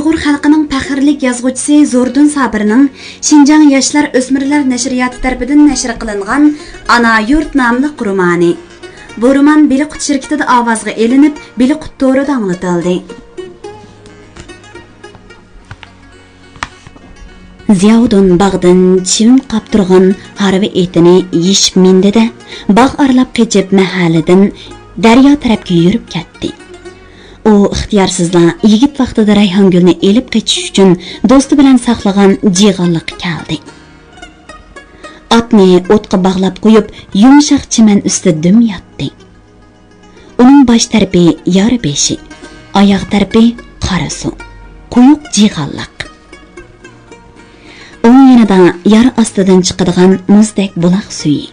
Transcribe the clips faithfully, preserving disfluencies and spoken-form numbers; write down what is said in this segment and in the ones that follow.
ئۇيغۇر خەلقىنىڭ پەخىرلىك يازغۇچىسى زوردۇن سابىرنىڭ شىنجاڭ ياشلار ئۆسمۈرلەر نەشرىياتى تەرىپىدىن نەشر قىلىنغان ئانا يۇرت ناملىق رومانى. بۇ رومان بېلىققۇت شىركىتىدە ئاۋازغا ئېلىنىپ، بېلىققۇت تورىدا ئاڭلىتىلدى. زىياۋۇدۇن باغدىن چىۋىن قاپتۇرغان ھارۋا ئېتىنى يېشىپ مىندى-دە، باغ ئارىلاپ قېچىپ مەھەللىدىن دەريا تەرەپكە يۈرۈپ كەتتى. ئۇ ئىختىيارسىزلا يىگىت ۋاقتىدا رەيھانگۈلنى ئېلىپ قېچىش ئۈچۈن دوستى بىلەن ساقلىغان جىغانلىققا كەلدى. ئاتنى ئوتقا باغلاپ قويۇپ، يۇمشاق چىمەن ئۈستىدە دۈم ياتتى. ئۇنىڭ باش تەرىپى يار بېشى، ئاياغ تەرىپى قارا سۇ، قويۇق جىغانلىق. ئوڭ يېنىدا يار ئاستىدىن چىقىدىغان مۇزدەك بۇلاق سۈيى.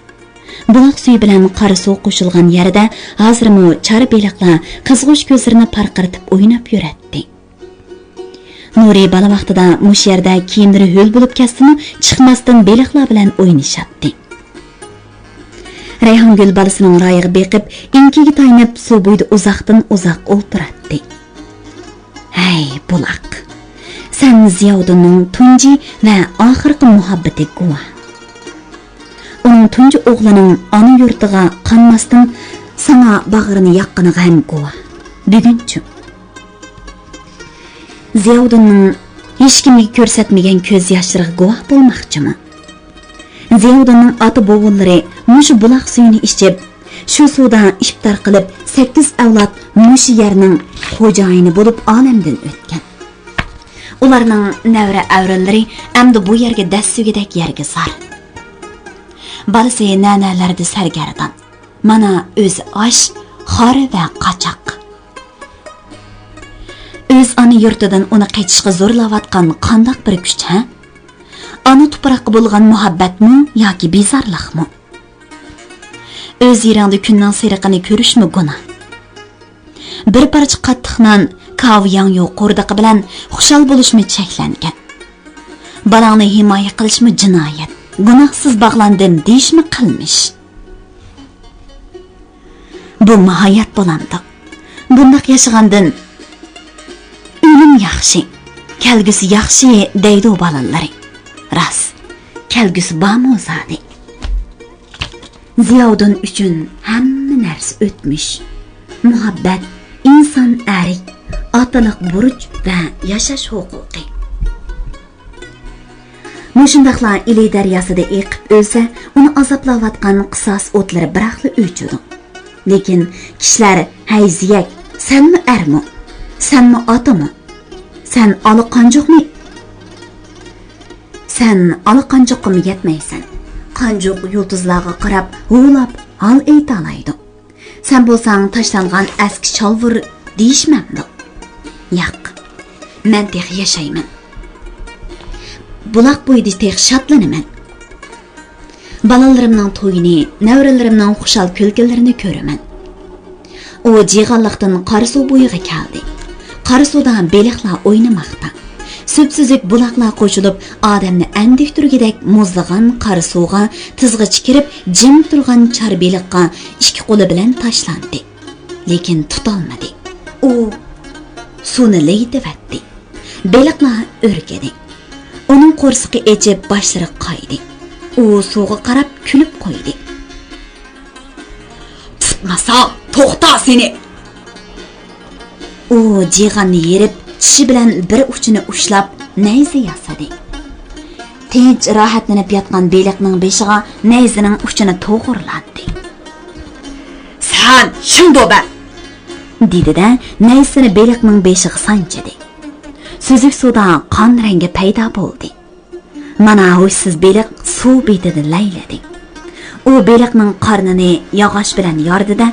بۇلاق سۈيى بىلەن قارا سۇ قوشۇلغان يەردە ھازىرمۇ چار بېلىقلار قىزغۇچ كۆزلىرىنى پارقىرىتىپ ئويناپ يۈرەتتى. نۇرى بالا ۋاقتىدا مۇشۇ يەردە كىيىملىرى ھۆل بولۇپ كەتسىمۇ، چىقماستىن بېلىقلار بىلەن ئوينىشاتتى. رەيھانگۈل بالىسىنىڭ رايىغا بېقىپ، ئېڭىكىگە تايىنىپ، سۇ بويىدا ئۇزاقتىن ئۇزاق ئولتۇراتتى. ھەي، بۇلاق! سەن زىياۋۇدۇننىڭ تۇنجى ۋە ئاخىرقى مۇھەببىتى گۇۋاھ. ئۇنىڭ تۇنجى ئوغلىنىڭ ئانا يۇرتىغا قانماستىن ساڭا باغرىنى ياققىنىغا ھەم گۇۋاھ. بۈگۈنچۇ؟ زىياۋۇدۇننىڭ ھېچكىمگە كۆرسەتمىگەن كۆز ياشلىرىغا گۇۋاھ بولماقچىمۇ؟ زىياۋۇدۇننىڭ ئاتا-بوۋىلىرى مۇشۇ بۇلاق سۈيىنى ئىچىپ، شۇ سۇدا ئىپتار قىلىپ، سەككىز ئەۋلاد مۇشۇ يەرنىڭ خوجايىنى بولۇپ ئالەمدىن ئۆتكەن. ئۇلارنىڭ نەۋرە-ئەۋرىلىرى ئەمدى بۇ يەرگە دەسسىگۈدەك يەرگە زار. بالىسى نەنەلەردە سەرگەردان. مانا ئۆزى ئاچ، خار ۋە قاچاق. ئۆز ئانا يۇرتىدىن ئۇنى قېچىشقا زورلاۋاتقان قانداق بىر كۈچ، ھە؟ ئانا تۇپراققا بولغان مۇھەببەتمۇ ياكى بىزارلىقمۇ؟ ئۆز يېرىڭدە كۈننىڭ سېرىقىنى كۆرۈشمۇ گۇناھ. بىر پارچە قاتتىق نان، كاۋياڭيۇ قوردىقى بىلەن خۇشال بولۇشمۇ چەكلەنگەن. بالاڭنى ھىمايە قىلىشمۇ جىنايەت، گۇناھسىز باغلاندىم دېيىشمۇ قىلمىش. بۇمۇ ھايات بولامدۇق؟ بۇنداق ياشىغاندىن ئۆلۈم ياخشى، كەلگۈسى ياخشى دەيدۇ بالىلىرى. راست، كەلگۈسى بارمۇ زادى؟ زىياۋۇدۇن ئۈچۈن ھەممە نەرسە ئۆتمۈش. مۇھەببەت، ئىنسان ئەرك، ئاتىلىق بۇرچ ۋە ياشاش ھوقۇقى. مۇشۇنداقلا ئىلى دەرياسىدا ئېقىپ ئۆلسە، ئۇنى ئازابلاۋاتقان قىساس ئوتلىرى بىراقلا ئۆچىدۇ. لېكىن كىشىلەر، ھەي زىيەك، سەنمۇ ئەرمۇ؟ سەنمۇ ئاتىمۇ؟ سەن ئالا قانجۇقمۇ؟ سەن ئالا قانجۇققىمۇ يەتمەيسەن. قانجۇق يۇلتۇزلارغا قاراپ ھۇۋلاپ ھال ئېيتالايدۇ. سەن بولساڭ تاشلانغان ئەسكى چالۋۇر دېيىشمەمدۇ؟ ياق، مەن تېخى ياشايمەن. بۇلاق بويىدا تېخى شادلىنىمەن. بالىلىرىمنىڭ تويىنى، نەۋرىلىرىمنىڭ خۇشال كۈلكىلىرىنى كۆرىمەن. ئۇ جىغانلىقتىن قاراسۇ بويىغا كەلدى. قاراسۇدا بېلىقلار ئوينىماقتا. سۈپسۈزۈك بۇلاقلار قوشۇلۇپ، ئادەمنى ئەندىكتۈرگۈدەك مۇزلىغان قاراسۇغا تىزغىچە كىرىپ، جىم تۇرغان چار بېلىققا ئىككى قولى بىلەن تاشلاندى. لېكىن تۇتالمىدى. ئۇ سۇنى لەيلىتىۋەتتى. بېلىقلار ئۈركىدى. ئۇنىڭ قورسىقى ئېچىپ، باشلىرى قايدى. ئۇ سۇغا قاراپ كۈلۈپ قويدى. تۇتمىسام، توختا سېنى! ئۇ جىغاننى يېرىپ، چىشى بىلەن بىر ئۇچىنى ئۇشلاپ، نەيزە ياسىدى. تىنچ راھەتلىنىپ ياتقان بېلىقنىڭ بېشىغا نەيزىنىڭ ئۇچىنى توغرىلاندى. سەن شىڭدۇبەن! دېدى-دە، نەيزىسىنى بېلىقنىڭ بېشىغا سانجىدى. سۈزۈك سۇدا قان رەڭگى پەيدا بولدى. مانا ھوشسىز بېلىق سۇ بېتىدە لەيلىدى. ئۇ بېلىقنىڭ قارنىنى ياغاچ بىلەن ياردى-دە،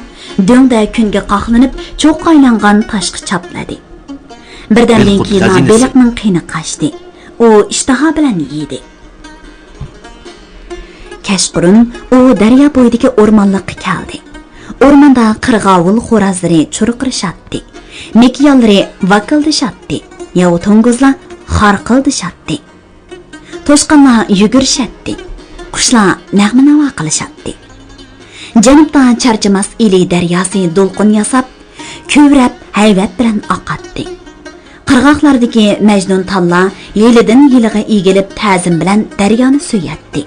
دۆڭدە كۈنگە قاقلىنىپ، چوققا ئايلانغان تاشقا چاپلىدى. بىردەمدىن كېيىنلا بېلىقنىڭ قېنى قاچتى. ئۇ ئىشتىها بىلەن يېدى. كەچقۇرۇن ئۇ دەريا بويىدىكى ئورمانلىققا كەلدى. ئورماندا قىرغاۋۇل خورازلىرى چۇرقىرىشاتتى. مېكىيانلىرى ۋاكىلدىشاتتى. ياۋا توڭگۇزلار خارقىلدىشاتتى. توشقانلار يۈگۈرۈشەتتى. قۇشلار نەغمە-ناۋا قىلىشاتتى. جەنۇبتا چارچىماس ئىلى دەرياسى دولقۇن ياساپ، كۆۋرەپ ھەيۋەت بىلەن ئاقاتتى. قىرغاقلاردىكى مەجنۇن تاللار يىلىدىن يىلىغا ئېگىلىپ، تەزىم بىلەن دەريانى سۆيەتتى.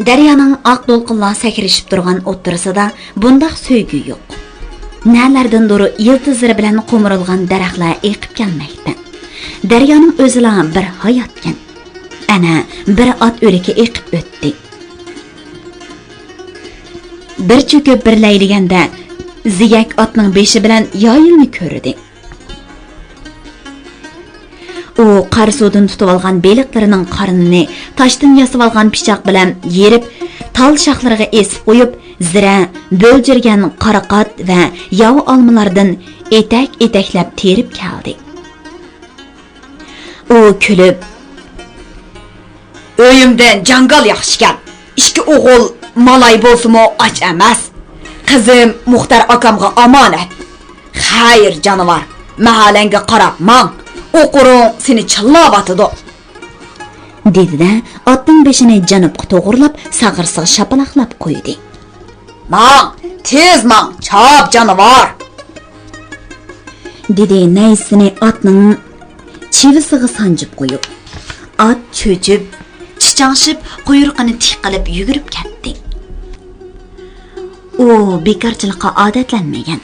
دەريانىڭ ئاق دولقۇنلار سەكرىشىپ تۇرغان ئوتتۇرىسىدا بۇنداق سۆيگۈ يوق. نەلەردىندۇر يىلتىزلىرى بىلەن قومۇرۇلغان دەرەخلەر ئېقىپ كەلمەكتە. دەريانىڭ ئۆزىلا بىر ھاياتكەن. ئەنە، بىر ئات ئۆلۈكى ئېقىپ ئۆتتى. بىر چۆكۈپ بىر لەيلىگەندە، زىيەك ئاتنىڭ بېشى بىلەن يايىلنى كۆردى. ئۇ قارا سۇدىن تۇتۇۋالغان بېلىقلىرىنىڭ قارنىنى تاشتىن ياسىۋالغان پىچاق بىلەن يېرىپ، تال شاخلىرىغا ئېسىپ قويۇپ، زىرە، بۆلجۈرگەن قاراقات ۋە ياۋا ئالمىلاردىن ئېتەك-ئېتەكلەپ تېرىپ كەلدى. ئۇ كۈلۈپ، «ئۆيۈمدىن جاڭگال ياخشىكەن. ئىككى ئوغۇل مالاي بولسىمۇ ئاچ ئەمەس. قىزىم مۇختەر ئاكامغا ئامانەت. خەير، جانىۋار، مەھەللەڭگە قاراپ ماڭ. ئوقۇرۇڭ سېنى چىللاۋاتىدۇ.» دېدى-دە، ئاتنىڭ بېشىنى جەنۇبقا توغرىلاپ، ساغرىسىغا شاپىلاقلاپ قويدى. «ماڭ، تېز ماڭ، چاپ، جانىۋار!» دېدى نەيزىسىنى ئاتنىڭ چىۋىسىغا سانجىپ قويۇپ. ئات چۆچۈپ، چىچاڭشىپ، قۇيرۇقىنى تىك قىلىپ يۈگۈرۈپ كەتتى. ئۇ بىكارچىلىققا ئادەتلەنمىگەن.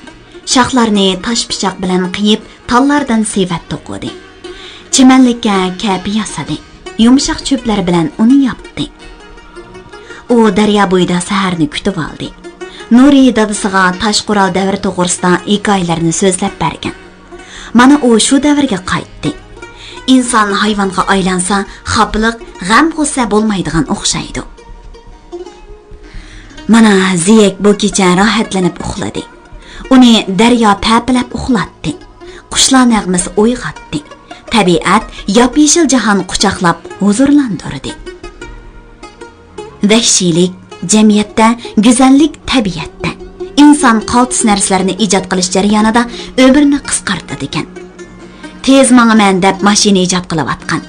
شاخلارنى تاش پىچاق بىلەن قىيىپ، تاللاردىن سېۋەت توقۇدى. چىمەنلىككە كەپە ياسىدى. يۇمشاق چۆپلەر بىلەن ئۇنى ياپتى. ئۇ دەريا بويىدا سەھەرنى كۈتۈۋالدى. نۇرى دادىسىغا تاش قورال دەۋرى توغرىسىدا ھېكايىلەرنى سۆزلەپ بەرگەن. مانا ئۇ شۇ دەۋرگە قايتتى. ئىنسان ھايۋانغا ئايلانسا، خاپىلىق، غەم-غۇسسە بولمايدىغان ئوخشايدۇ. مانا زىيەك بۇ كېچە راھەتلىنىپ ئۇخلىدى. ئۇنى دەريا پەپىلەپ ئۇخلاتتى. قۇشلار نەغمىسى ئويغاتتى. تەبىئەت ياپيېشىل جاھان قۇچاقلاپ ھۇزۇرلاندۇردى. ۋەھشىيلىك، جەمئىيەتتە گۈزەللىك تەبىئەتتە. ئىنسان قالتىس نەرسىلەرنى ئىجاد قىلىش جەريانىدا ئۆمرىنى قىسقارتىدىكەن. تېز ماڭىمەن دەپ ماشىنا ئىجاد قىلىۋاتقان.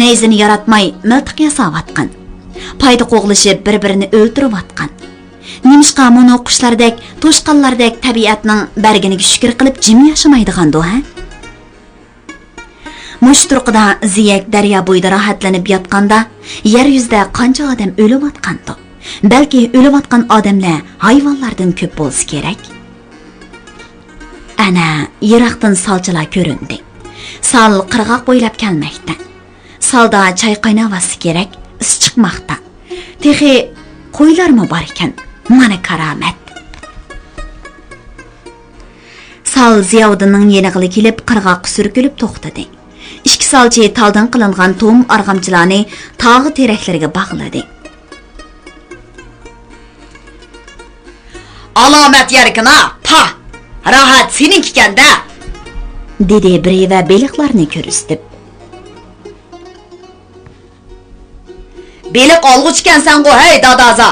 نەيزىنى ياراتماي مىلتىق ياساۋاتقان. پايدا قوغلىشىپ بىر-بىرىنى ئۆلتۈرۈۋاتقان. نېمىشقا مۇنۇ قۇشلاردەك، توشقانلاردەك تەبىئەتنىڭ بەرگىنىگە شۈكۈر قىلىپ جىم ياشىمايدىغاندۇ، ھە؟ مۇشۇ تۇرقىدا زىيەك دەريا بويىدا راھەتلىنىپ ياتقاندا، يەر يۈزىدە قانچە ئادەم ئۆلۈۋاتقاندۇ؟ بەلكى ئۆلۈۋاتقان ئادەملەر ھايۋانلاردىن كۆپ بولسا كېرەك. ئەنە، يىراقتىن سالچىلار كۆرۈندى. سال قىرغاق بويلاپ كەلمەكتە. سالدا چاي قايناۋاتسا كېرەك، ئىس چىقماقتا. تېخى قويلارمۇ بار ئىكەن. مانا كارامەت. سال زىياۋۇدۇننىڭ يېنىغىلا كېلىپ، قىرغاققا سۈركىلىپ توختىدى. ئىككى سالچى تالدىن قىلىنغان توم ئارغامچىلارنى تاغ تېرەكلىرىگە باغلىدى. «ئالامەت يەركىنا، پاھ! راھەت سېنىڭكىكەن-دە!» دېدى بىرى ۋە بېلىقلارنى كۆرسىتىپ. «بېلىق ئالغۇچىكەنسەنغۇ، ھەي دادازا!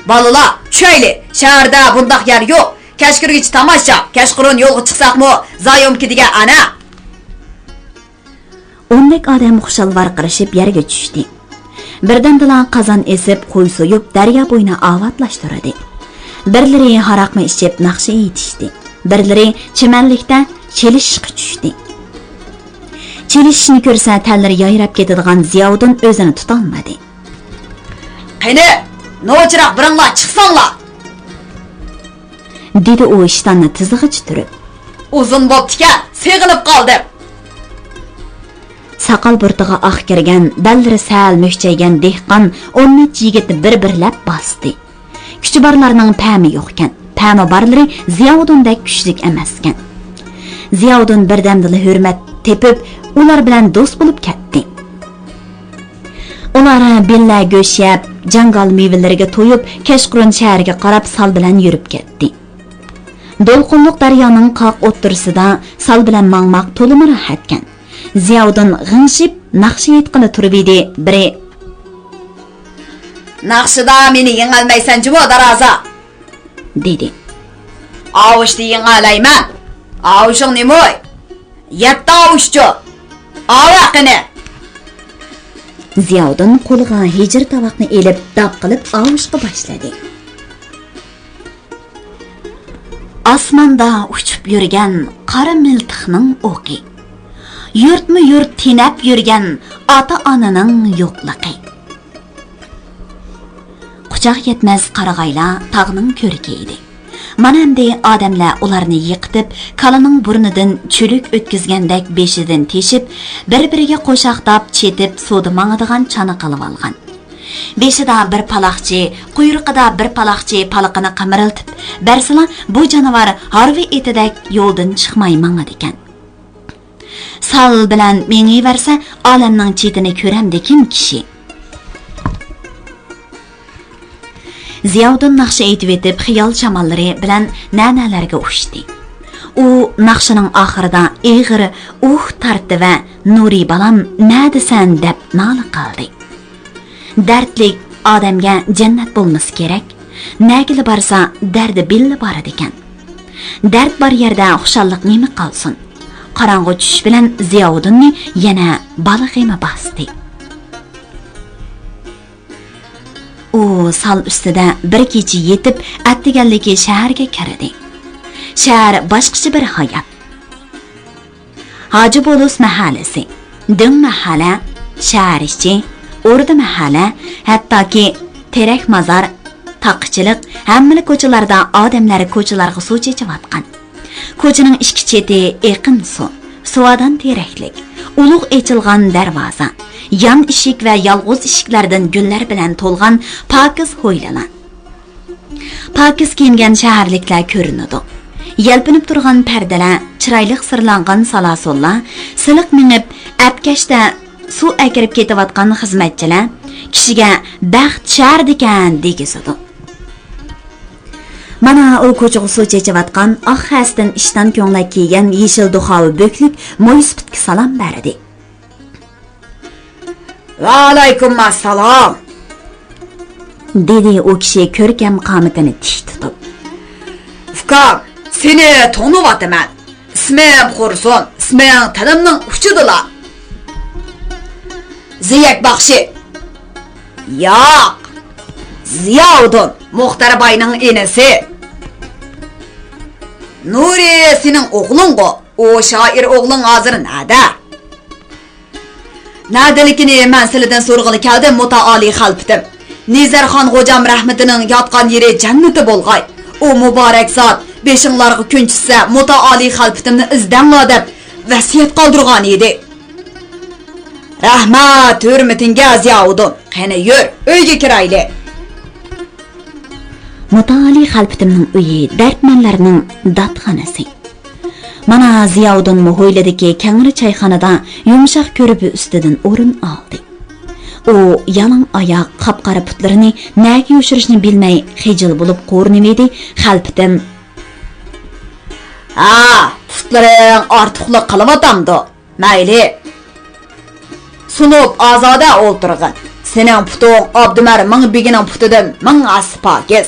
بالىلار، چۈشەيلى، شەھەردە بۇنداق يەر يوق. كەچ كىرگۈچە تاماشا، كەچقۇرۇن يولغا چىقساقمۇ، زايومكا دېگەن ئەنە.» ئوندەك ئادەم خۇشال ۋارقىرىشىپ يەرگە چۈشتى. بىردەمدىلا قازان ئېسىپ، قوي سويۇپ، دەريا بويىنى ئاۋاتلاشتۇردى. بىرلىرى ھاراقمۇ ئىچىپ، ناخشا ئېيتىشتى. بىرلىرى چىمەنلىكتە چېلىشىشقا چۈشتى. چېلىشىشنى كۆرسە، تەنلىرى يايراپ كېتىدىغان زىياۋۇدۇن ئۆزىنى تۇتالمىدى. «قېنى، نوچىراق بىرىڭلار چىقساڭلار!» دېدى ئۇ ئىشتاننى تىزىغىچە تۈرۈپ. «ئۇزۇن بوپتىكەن، سېغىنىپ قالدىم.» ساقال بۇرۇتىغا ئاق كىرگەن، بەللىرى سەل مۈكچەيگەن دېھقان ئون نەچچە يىگىتنى بىر-بىرلەپ باستى. كۈچى بارلارنىڭ پەمى يوقكەن، پەمى بارلىرى زىياۋۇدۇندەك كۈچلۈك ئەمەسكەن. زىياۋۇدۇن بىردەمدىلا ھۆرمەت تېپىپ، ئۇلار بىلەن دوست بولۇپ كەتتى. ئۇلار بىللە گۆش يەپ، جاڭگال مېۋىلىرىگە تويۇپ، كەچقۇرۇن شەھەرگە قاراپ سال بىلەن يۈرۈپ كەتتى. دولقۇنلۇق دەريانىڭ قاق ئوتتۇرىسىدا سال بىلەن ماڭماق تولىمۇ راھەتكەن. زىياۋۇدۇن غىڭشىپ ناخشا ئېيتقىلى تۇرۇۋىدى، بىرى: «ناخشىدا مېنى يېڭەلمەيسەن جۇمۇ، دارازا!» دېدى. «ئاۋۇشتا يېڭەلەيمەن. ئاۋۇشۇڭ نېمۇي؟ يەتتە ئاۋۇشچۇ. ئاۋە قېنى!» زىياۋۇدۇن قولىغا ھېجىر تاۋاقنى ئېلىپ، داپ قىلىپ ئاۋۇشقا باشلىدى. ئاسماندا ئۇچۇپ يۈرگەن قارا مىلتىقنىڭ ئوقى. يۇرتمۇ يۇرت تېنەپ يۈرگەن ئاتا-ئانىنىڭ يوقلۇقى. قۇچاق يەتمەس قارىغايلار تاغنىڭ كۆركى ئىدى. مانا ئەمدى ئادەملەر ئۇلارنى يىقىتىپ، كالىنىڭ بۇرنىدىن چۆلۈك ئۆتكۈزگەندەك بېشىدىن تېشىپ، بىر-بىرىگە قوشاقداپ چېتىپ سۇدا ماڭىدىغان چانا قىلىۋالغان. بېشىدا بىر پالاقچى، قۇيرۇقىدا بىر پالاقچى پالىقىنى قىمىرلىتىپ بەرسىلا، بۇ جانىۋار ھارۋا ئېتىدەك يولدىن چىقماي ماڭىدىكەن. سال بىلەن مېڭىۋەرسە، ئالەمنىڭ چېتىنى كۆرەمدىكىن كىشى. زىياۋۇدۇن ناخشا ئېيتىۋېتىپ، خىيال شاماللىرى بىلەن نەنەلەرگە ئۇچتى. ئۇ ناخشىنىڭ ئاخىرىدا ئېغىر ئۇھ تارتتى ۋە «نۇرى بالام، نەدىسەن؟» دەپ نالە قىلدى. دەردلىك ئادەمگە جەننەت بولمىسا كېرەك، نەگىلا بارسا دەردى بىللە بارىدىكەن. دەرد بار يەردە خۇشاللىق نېمە قالسۇن؟ قاراڭغۇ چۈشۈش بىلەن زىياۋۇدۇننى يەنە بالا غېمى باستى. ئۇ سال ئۈستىدە بىر كېچە يېتىپ، ئەتىگەنلىكى شەھەرگە كىردى. شەھەر باشقىچە بىر ھايات. ھاجى بولۇس مەھەللىسى، دۆڭ مەھەللە، شەھەر ئىچى، ئوردا مەھەللە، ھەتتاكى تېرەك مازار، تاقىچىلىق، ھەممىلا كوچىلاردا ئادەملەر كوچىلارغا سۇ چېچىۋاتقان. كوچىنىڭ ئىككى چېتى ئېقىن سۇ، سۇۋادان تېرەكلىك، ئۇلۇغ ئېچىلغان دەرۋازا، يان ئىشىك ۋە يالغۇز ئىشىكلەردىن گۈللەر بىلەن تولغان پاكىز ھويلىلار. پاكىز كىيىنگەن شەھەرلىكلەر كۆرۈنىدۇ. يەلپۈنۈپ تۇرغان پەردىلەر، چىرايلىق سىرلانغان سالاسونلار، سىلىق مېڭىپ ئەپكەشتە سۇ ئەكىرىپ كېتىۋاتقان خىزمەتچىلەر كىشىگە «بەخت شەھىرىدىكەن» دېگۈزىدۇ. مانا ئۇ كوچىغا سۇ چېچىۋاتقان ئاق خەستىن ئىشتان كۆڭلەك كىيگەن يېشىل دۇخاۋا بۆكلۈك مويسىپىتكە سالام بەردى. ۋەئەلەيكۇم ئەسسالام، دېدى ئۇ كىشى كۆركەم قامىتىنى تىك تۇتۇپ. ئۇكام، سېنى تونۇۋاتىمەن. ئىسمىم خۇرسۇن، ئىسمىڭ تىلىمنىڭ ئۇچىدىلا. زىيەك باخشى. ياق، زىياۋۇدۇن، مۇختەر باينىڭ ئىنىسى. نۇرى سېنىڭ ئوغلۇڭغۇ؟ ئۇ شائىر ئوغلۇڭ ھازىر نەدە؟ نەدىلىكىنى مەن سىلىدىن سورىغىلى كەلدىم، مۇتائالى خەلپىتىم. نىزەرخان غوجام رەھمىتىنىڭ ياتقان يېرى جەننىتى بولغاي. ئۇ مۇبارەك زات، بېشىڭلارغا كۈن چۈشسە، مۇتائالى خەلپىتىمنى ئىزدەڭلار دەپ ۋەسىيەت قالدۇرغان ئىدى. رەھمەت، ھۆرمىتىڭگە زىياۋۇدۇن. قېنى يۈر، ئۆيگە كىرايلى. مۇتائالى خەلپىتىمنىڭ ئۆيى دەردمەنلەرنىڭ داتخانىسى. مانا زىياۋۇدۇنمۇ ھويلىدىكى كەڭرى چايخانىدا يۇمشاق كۆرپە ئۈستىدىن ئورۇن ئالدى. ئۇ يالاڭ ئاياق، قاپقارا پۇتلىرىنى نەگە يوشۇرۇشنى بىلمەي خىجىل بولۇپ قورۇنۇۋىدى. خەلپىتىم. ھە، پۇتلىرىڭ ئارتۇقلۇق قىلىۋاتامدۇ؟ مەيلى. سۇنۇپ ئازادە ئولتۇرغىن. سېنىڭ پۇتۇڭ ئابدۇمەر مىڭ بېگىنىڭ پۇتىدىن مىڭ ھەسسە پاكىز.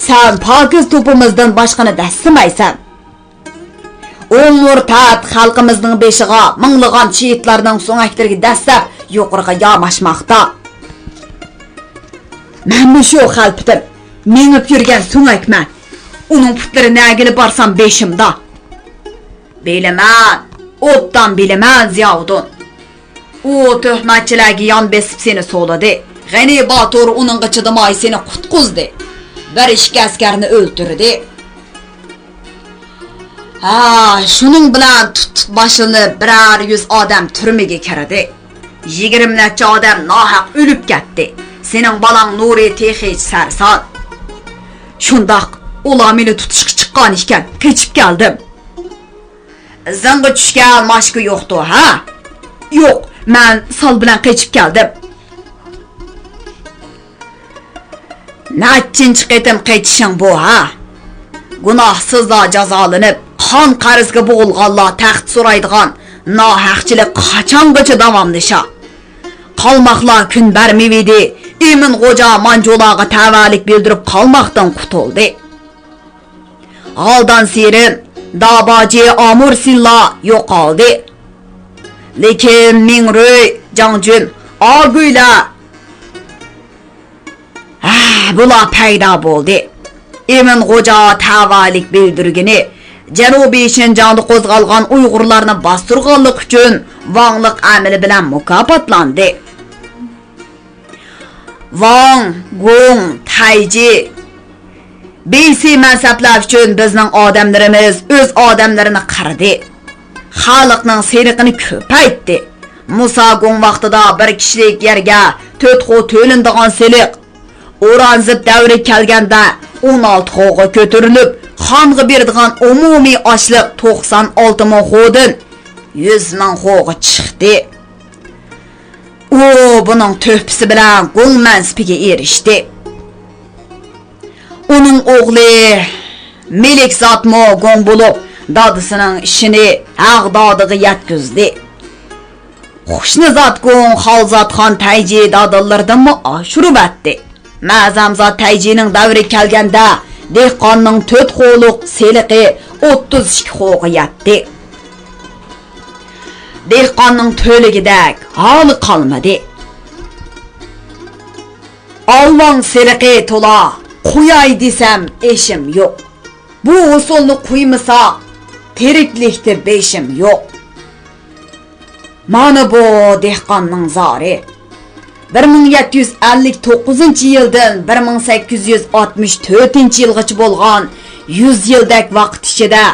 سەن پاكىز توپىمىزدىن باشقىنى دەسسىمەيسەن. ئۇ مۇرتەت خەلقىمىزنىڭ بېشىغا مىڭلىغان شېھىتلارنىڭ سۆڭەكلىرىگە دەسسەپ يۇقىرىغا ياماشماقتا. مەنمۇ شۇ خەلپىتىم، مېڭىپ يۈرگەن سۆڭەكمەن. ئۇنىڭ پۇتلىرى نەگىلا بارسام بېشىمدا. بىلىمەن، ئوبدان بىلىمەن، زىياۋۇدۇن. ئۇ تۆھمەتچىلەرگە يان بېسىپ سېنى سولىدى. غېنى باتۇر ئۇنىڭغا چىدىماي سېنى قۇتقۇزدى. بىر ئىككى ئەسكەرنى ئۆلتۈردى. ھا، شۇنىڭ بىلەن تۇت-تۇت باشلىنىپ بىرەر يۈز ئادەم تۈرمىگە كىردى. يىگىرمە نەچچە ئادەم ناھەق ئۆلۈپ كەتتى. سېنىڭ بالاڭ نۇرى تېخىچە سەرسان. شۇنداق، ئۇلار مېنى تۇتۇشقا چىققان ئىكەن، قېچىپ كەلدىم. ئىزىڭغا چۈشكەن ماشكا يوقتۇ، ھە؟ يوق، مەن سال بىلەن قېچىپ كەلدىم. نەچچىنچى قېتىم قېچىشىڭ بۇ، ھە؟ گۇناھسىزلار جازالىنىپ، قان قەرزگە بوغۇلغانلار تەخت سورايدىغان ناھەقچىلىك قاچانغىچە داۋاملىشا؟ قالماقلار كۈن بەرمىۋىدى، ئىمىن غوجا مانجۇلارغا تەۋەلىك بىلدۈرۈپ قالماقتىن قۇتۇلدى. ھالدان سېرىن، داباجى ئامۇر سىنلا يوقالدى. لېكىن مىڭرۇي، جاڭجۈن، ئاگۈيلەر، ھە، بۇلار پەيدا بولدى. ئىمىن غوجا تەۋەلىك بىلدۈرگىنى، جەنۇبىي شىنجاڭدا قوزغالغان ئۇيغۇرلارنى باستۇرغانلىقى ئۈچۈن ۋاڭلىق ئەمىلى بىلەن مۇكاپاتلاندى. ۋاڭ، گۇڭ، تەيجى، بىسى مەزھەپلەر ئۈچۈن بىزنىڭ ئادەملىرىمىز ئۆز ئادەملىرىنى قىردى. خەلقنىڭ سېلىقىنى كۆپەيتتى. مۇسا گۇڭ ۋاقتىدا بىر كىشىلىك يەرگە تۆت خو تۆلىنىدىغان سېلىق، ئورانزېب دەۋرى كەلگەندە ئون ئالتە خوغا كۆتۈرۈلۈپ، خانغا بېرىدىغان ئومۇمىي ئاشلىق توقسان ئالتە مىڭ خودىن يۈز مىڭ خوغا چىقتى. ئۇ بۇنىڭ تۆھپىسى بىلەن گۇڭ مەنسىپىگە ئېرىشتى. ئۇنىڭ ئوغلى مىلىكزاتمۇ گۇڭ بولۇپ، دادىسىنىڭ ئىشىنى ھەغدادىغا يەتكۈزدى. خۇشنىزات گۇڭ خالزاتخان تەيجى دادانلىرىدىنمۇ ئاشۇرۇۋەتتى. مەزەمزات تەيجىنىڭ دەۋرى كەلگەندە، دېھقاننىڭ تۆت خولۇق سېلىقى ئوتتۇز ئىككى خوغا يەتتى. دېھقاننىڭ تۆلىگۈدەك ھالى قالمىدى. ئالۋاڭ سېلىقى تولا، قۇياي دېسەم ئېشىم يوق. بۇ ھوسۇلنى قۇيمىساق، تىرىكلىكتە بېشىم يوق. مانا بۇ دېھقاننىڭ زارى. بىر مىڭ يەتتە يۈز ئەللىك توققۇزىنچى يىلدىن بىر مىڭ سەككىز يۈز ئاتمىش تۆتىنچى يىلغىچە بولغان يۈز يىلدەك ۋاقىت ئىچىدە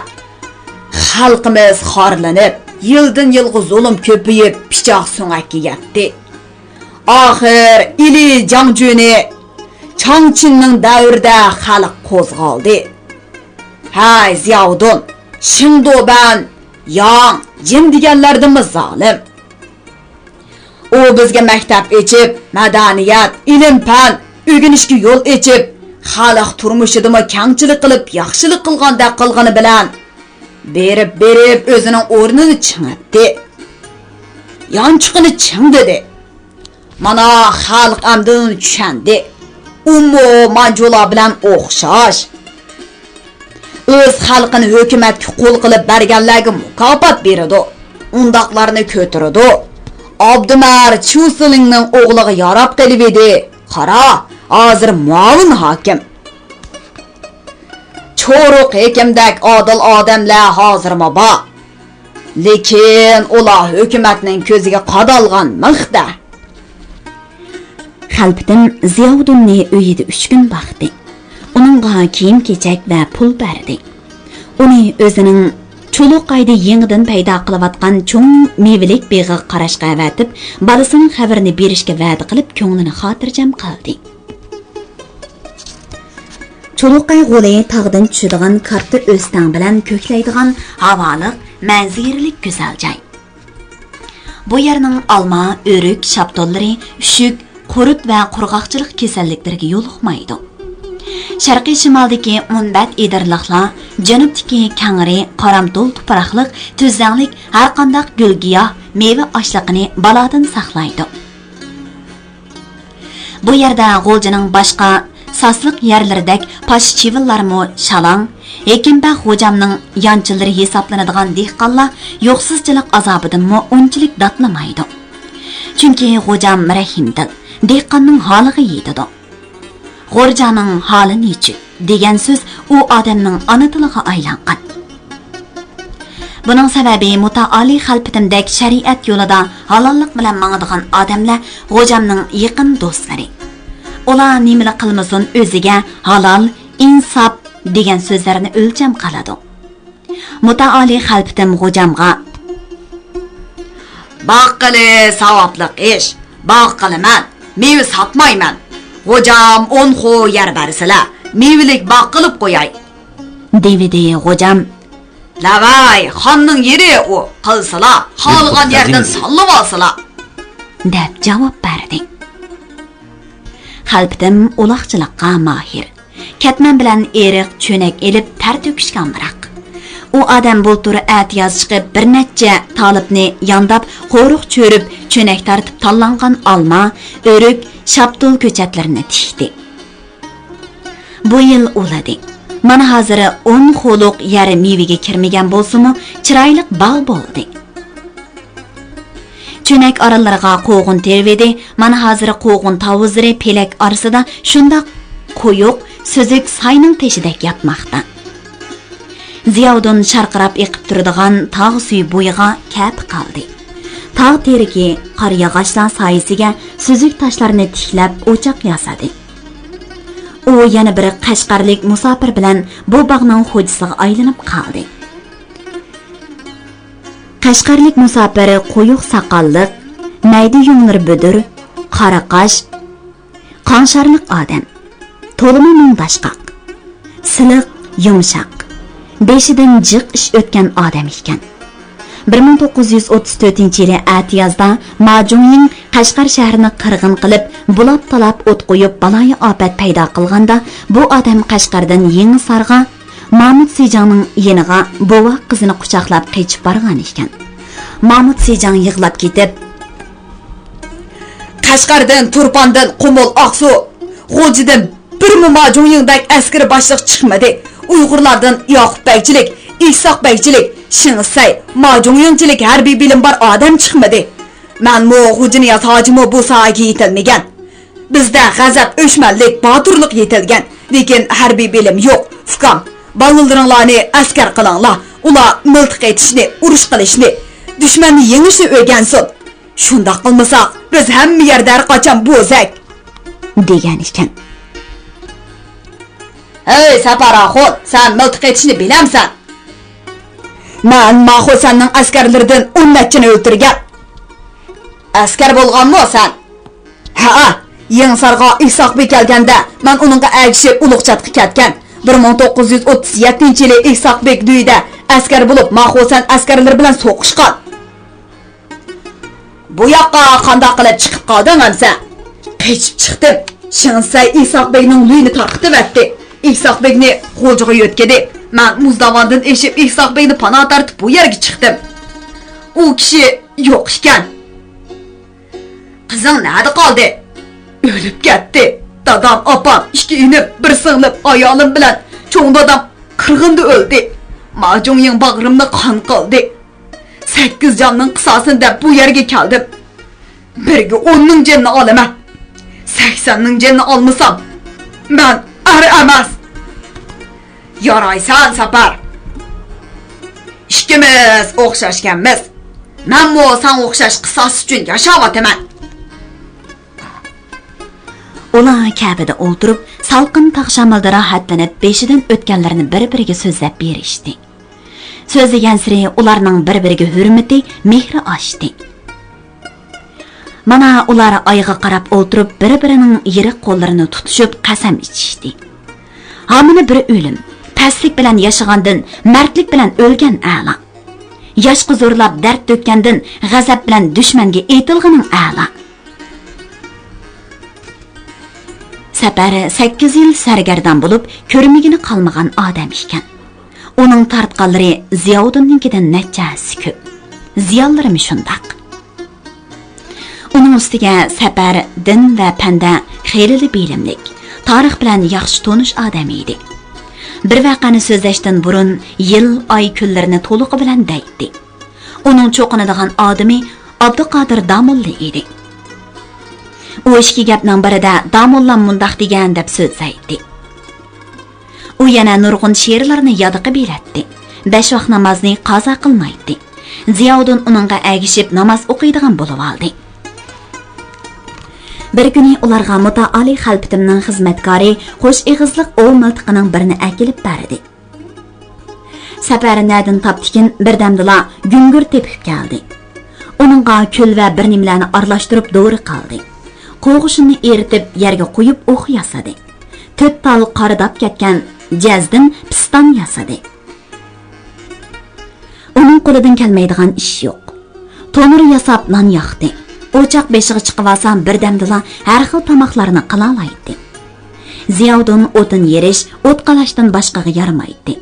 خەلقىمىز خارلىنىپ، يىلدىن يىلغا زۇلۇم كۆپىيىپ، پىچاق سۆڭەككە يەتتى. ئاخىر ئىلى جاڭجۈنى چاڭچىننىڭ دەۋرىدە خەلق قوزغالدى. ھەي، زىياۋۇدۇن، شېڭدۇبەن، ياڭ، جىن دېگەنلەردىنمۇ زالىم. ئۇ بىزگە مەكتەپ ئېچىپ، مەدەنىيەت، ئىلىم-پەن ئۆگىنىشكە يول ئېچىپ، خەلق تۇرمۇشىدىمۇ كەڭچىلىك قىلىپ، ياخشىلىق قىلغاندەك قىلغىنى بىلەن، بېرىپ-بېرىپ ئۆزىنىڭ ئورنىنى چىڭىتتى. يانچۇقىنى چىڭدىدى. مانا خەلق ئەمدى ئۇنى چۈشەندى. ئۇمۇ مانجۇلار بىلەن ئوخشاش. ئۆز خەلقىنى ھۆكۈمەتكە قۇل قىلىپ بەرگەنلەرگە مۇكاپات بېرىدۇ. ئۇنداقلارنى كۆتۈرىدۇ. ئابدۇمەر چۇسىلىڭنىڭ ئوغلىغا ياراپ قېلىۋىدى. قارا، ھازىر مۇئاۋىن ھاكىم. چورۇق ھېكىمدەك ئادىل ئادەملەر ھازىرمۇ بار. لېكىن ئۇلار ھۆكۈمەتنىڭ كۆزىگە قادالغان مىخ-دە. خەلپىتىم زىياۋۇدۇننى ئۆيىدە ئۈچ كۈن باقتى. ئۇنىڭغا كىيىم-كېچەك ۋە پۇل بەردى. ئۇنى ئۆزىنىڭ چۇلۇقايدا يېڭىدىن پەيدا قىلىۋاتقان چوڭ مېۋىلىك بېغىغا قاراشقا ئەۋەتىپ، بالىسىنىڭ خەۋىرىنى بېرىشكە ۋەدە قىلىپ، كۆڭلىنى خاتىرجەم قىلدى. چۇلۇقاي غولى تاغدىن چۈشىدىغان كاتتا ئۆستەڭ بىلەن كۆكلەيدىغان ھاۋالىق، مەنزىرىلىك گۈزەل جاي. بۇ يەرنىڭ ئالما، ئۆرۈك، شاپتۇللىرى، ئۈششۈك، قۇرت ۋە قۇرغاقچىلىق كېسەللىكلىرىگە يولۇقمايدۇ. شەرقىي شىمالدىكى مۇنبەت ئېدىرلىقلار، جەنۇبتىكى كەڭرى، قارامتۇل تۇپراقلىق، تۈزلەڭلىك ھەرقانداق گۈل-گىياھ، مېۋە ئاشلىقىنى بالادىن ساقلايدۇ. بۇ يەردە غۇلجىنىڭ باشقا ساسلىق يەرلىرىدەك پاشا چىۋىنلارمۇ شالاڭ، ھېكىمبەگ غوجامنىڭ يانچىلىرى ھېسابلىنىدىغان دېھقانلار يوقسۇزچىلىق ئازابىدىنمۇ ئۇنچىلىك داتلىمايدۇ. چۈنكى غوجام رەھىمدىل، دېھقاننىڭ ھالىغا يېتىدۇ. «غورجانىڭ ھالى نېچۈك» دېگەن سۆز ئۇ ئادەمنىڭ ئانا تىلىغا ئايلانغان. بۇنىڭ سەۋەبى مۇتائالى خەلپىتىمدەك شەرىئەت يولىدا ھالاللىق بىلەن ماڭىدىغان ئادەملەر غوجامنىڭ يېقىن دوستلىرى. ئۇلار نېمىلا قىلمىسۇن، ئۆزىگە ھالال، ئىنساپ دېگەن سۆزلەرنى ئۆلچەم قىلىدۇ. مۇتائالى خەلپىتىم غوجامغا: «باغ قىلىش ساۋابلىق ئىش، باغ قىلىمەن، مېۋە ساتمايمەن. غوجام ئون خو يەر بەرسىلە، مېۋىلىك باغ قىلىپ قوياي.» دېۋىدى غوجام: «لەۋەي، خاننىڭ يېرى ئۇ، قىلسىلا، خالىغان يەردىن ساللىۋالسىلا.» دەپ جاۋاب بەردى. خەلپىتىم ئۇلاقچىلىققا ماھىر. كەتمەن بىلەن ئېرىق، چۆنەك ئېلىپ تەر تۆكۈشكە ئامراق. ئۇ ئادەم بۇلتۇر ئەتىياز چىقىپ، بىر نەچچە تالىپنى يانداپ، قورۇق چۆرۈپ، چۆنەك تارتىپ تاللانغان ئالما، ئۆرۈك، شاپتۇل كۆچەتلىرىنى تىكتى. بۇ يىل ئۇلىدى. مانا ھازىر ئون خولۇق يەر مېۋىگە كىرمىگەن بولسىمۇ، چىرايلىق باغ بولدى. چۆنەك ئارىلىرىغا قوغۇن تېرىۋىدى. مانا ھازىر قوغۇن تاۋۇزلىرى پېلەك ئارىسىدا شۇنداق قويۇق، سۈزۈك ساينىڭ تېشىدەك ياتماقتا. زىياۋۇدۇن شارقىراپ ئېقىپ تۇرىدىغان تاغ سۈيى بويىغا كەپە قالدى. تاغ تېرىكى، قارا ياغاچلار سايىسىگە سۈزۈك تاشلارنى تىكلەپ ئوچاق ياسىدى. ئۇ يەنە بىر قەشقەرلىك مۇساپىر بىلەن بۇ باغنىڭ خوجىسىغا ئايلىنىپ قالدى. قەشقەرلىك مۇساپىر قويۇق ساقاللىق، مەيدە يۇڭلىرى بۈدۈر، قارا قاش، قاڭشارلىق ئادەم. تولىمۇ مۇڭداشقاق. سىلىق، يۇمشاق. بېشىدىن جىق ئىش ئۆتكەن ئادەم ئىكەن. بىر مىڭ توققۇز يۈز ئوتتۇز تۆتىنچى يىلى ئەتىيازدا ما جۇڭيىڭ قەشقەر شەھىرىنى قىرغىن قىلىپ، بۇلاپ-تالاپ ئوت قويۇپ، بالايىئاپەت پەيدا قىلغاندا، بۇ ئادەم قەشقەردىن يېڭىسارغا، مامۇت سىجاڭنىڭ يېنىغا بوۋاق قىزىنى قۇچاقلاپ قېچىپ بارغان ئىكەن. مامۇت سىجاڭ يىغلاپ كېتىپ، قەشقەردىن، تۇرپاندىن، قۇمۇل، ئاقسۇ، غۇلجىدىن بىرمۇ ما جۇڭيىڭدەك ئەسكىرىي باشلىق چىقمىدى. ئۇيغۇرلاردىن ياقۇپ بەگچىلىك، ئىسھاق بەگچىلىك، شېڭ سەي، ما جۇڭيىڭچىلىك ھەربىي بىلىم بار ئادەم چىقمىدى. مەنمۇ غۇجىنىياز ھاجىمۇ بۇ ساھەگە يېتەلمىگەن. بىزدە غەزەپ، ئۆچمەنلىك، باتۇرلۇق يېتىلگەن، لېكىن ھەربىي بىلىم يوق. ئۇكام، بالىلىرىڭلارنى ئەسكەر قىلىڭلار، ئۇلار مىلتىق ئېتىشنى، ئۇرۇش قىلىشنى، دۈشمەننى يېڭىشنى ئۆگەنسۇن. شۇنداق قىلمىساق، بىز ھەممە يەردە ھەر قاچان بوزەك، دېگەن ئىكەن. ھەي، سەپەر ئاخۇن، سەن مىلتىق ئېتىشنى بىلەمسەن؟ مەن ماخۇسەننىڭ ئەسكەرلىرىدىن ئون نەچچىنى ئۆلتۈرگەن. ئەسكەر بولغانمۇ سەن؟ ھەئە، يېڭىسارغا ئىسھاق بېگ كەلگەندە، مەن ئۇنىڭغا ئەگىشىپ ئۇلۇغچاتقا كەتكەن. بىر مىڭ توققۇز يۈز ئوتتۇز يەتتىنچى يىلى ئىسھاق بېگ دۈيدە ئەسكەر بولۇپ، ماخۇسەن ئەسكەرلىرى بىلەن سوقۇشقان. بۇ ياققا قانداق قىلىپ چىقىپ قالدىڭ ئەمسە؟ قېچىپ چىقتىم. شېڭسەي ئىسھاق بېگنىڭ لۈيىنى تارقىتىۋەتتى. ئىسھاق بېگنى غۇلجىغا يۆتكىدى. مەن مۇزداۋاندىن ئېشىپ ئىسھاق بېگنى پانا تارتىپ بۇ يەرگە چىقتىم. ئۇ كىشى يوق ئىكەن. قىزىڭ نەدە قالدى؟ ئۆلۈپ كەتتى. دادام، ئاپام، ئىككى ئىنىم، بىر سىڭلىم، ئايالىم بىلەن چوڭ دادام قىرغىندا ئۆلدى. ماجۇڭيىڭ باغرىمنى قان قىلدى. سەككىز جاننىڭ قىساسىنى دەپ بۇ يەرگە كەلدىم. بىرگە ئوننىڭ جېنىنى ئالىمەن. سەكسەننىڭ جېنىنى ئالمىسام، مەن ئەر ئەمەس. يارايسەن، سەپەر. ئىككىمىز ئوخشاشكەنمىز. مەنمۇ ساڭا ئوخشاش قىساس ئۈچۈن ياشاۋاتىمەن. ئۇلار كەبىدە ئولتۇرۇپ، سالقىن تاغ شامىلىدا راھەتلىنىپ، بېشىدىن ئۆتكەنلىرىنى بىر-بىرىگە سۆزلەپ بېرىشتى. سۆزلىگەنسېرى ئۇلارنىڭ بىر-بىرىگە ھۆرمىتى، مېھرى ئاشتى. مانا، ئۇلار ئايغا قاراپ ئولتۇرۇپ، بىر-بىرىنىڭ يىرىق قوللىرىنى تۇتۇشۇپ، قەسەم ئىچىشتى. ھامىنى بىر ئۆلۈم، پەسلىك بىلەن ياشىغاندىن، مەردلىك بىلەن ئۆلگەن ئەلا. ياشقا زورلاپ دەرد تۆككەندىن، غەزەپ بىلەن دۈشمەنگە ئېتىلغىنىڭ ئەلا. سەپەر سەككىز يىل سەرگەردان بولۇپ، كۆرمىگىنى قالمىغان ئادەم ئىكەن. ئۇنىڭ تارتقانلىرى زىياۋۇدۇننىڭكىدىن نەچچە ھەسسە كۆپ. زىيانلىرىمۇ شۇنداق. ئۇنىڭ ئۈستىگە سەپەر دىن ۋە پەندە خېلىلا بىلىملىك، تارىخ بىلەن ياخشى تونۇش ئادەم ئىدى. بىر ۋەقەنى سۆزلەشتىن بۇرۇن يىل، ئاي، كۈنلىرىنى تولۇقى بىلەن دەيتتى. ئۇنىڭ چوقۇنىدىغان ئادىمى ئابدۇقادىر داموللا ئىدى. ئۇ ئىككى گەپنىڭ بىرىدە داموللام مۇنداق دېگەن دەپ سۆزلەيتتى. ئۇ يەنە نۇرغۇن شېئىرلارنى يادىقى بىلەتتى. بەش ۋاق نامازنى قازا قىلمايتتى. زىياۋۇدۇن ئۇنىڭغا ئەگىشىپ ناماز ئوقۇيدىغان بولۇۋالدى. بىر كۈنى ئۇلارغا مۇتائالى خەلپىتىمنىڭ خىزمەتكارى خوش ئېغىزلىق ئوۋ مىلتىقىنىڭ بىرىنى ئەكېلىپ بەردى. سەپەر نەدىن تاپتىكىن، بىردەمدىلا گۈڭگۈر تېپىپ كەلدى. ئۇنىڭغا كۈل ۋە بىر نېمىلەرنى ئارىلاشتۇرۇپ دورا قىلدى. قوغۇشۇننى ئېرىتىپ يەرگە قويۇپ ئوخ ياسىدى. تۆت تال قارىداپ كەتكەن جەزدىن پىستان ياسىدى. ئۇنىڭ قولىدىن كەلمەيدىغان ئىش يوق. تونۇر ياساپ نان ياقتى. ئوچاق بېشىغا چىقىۋالسا بىردەمدىلا ھەر خىل تاماقلارنى قىلالايتتى. زىياۋۇدۇن ئوتۇن يېرىش، ئوت قالاشتىن باشقىغا يارىمايتتى.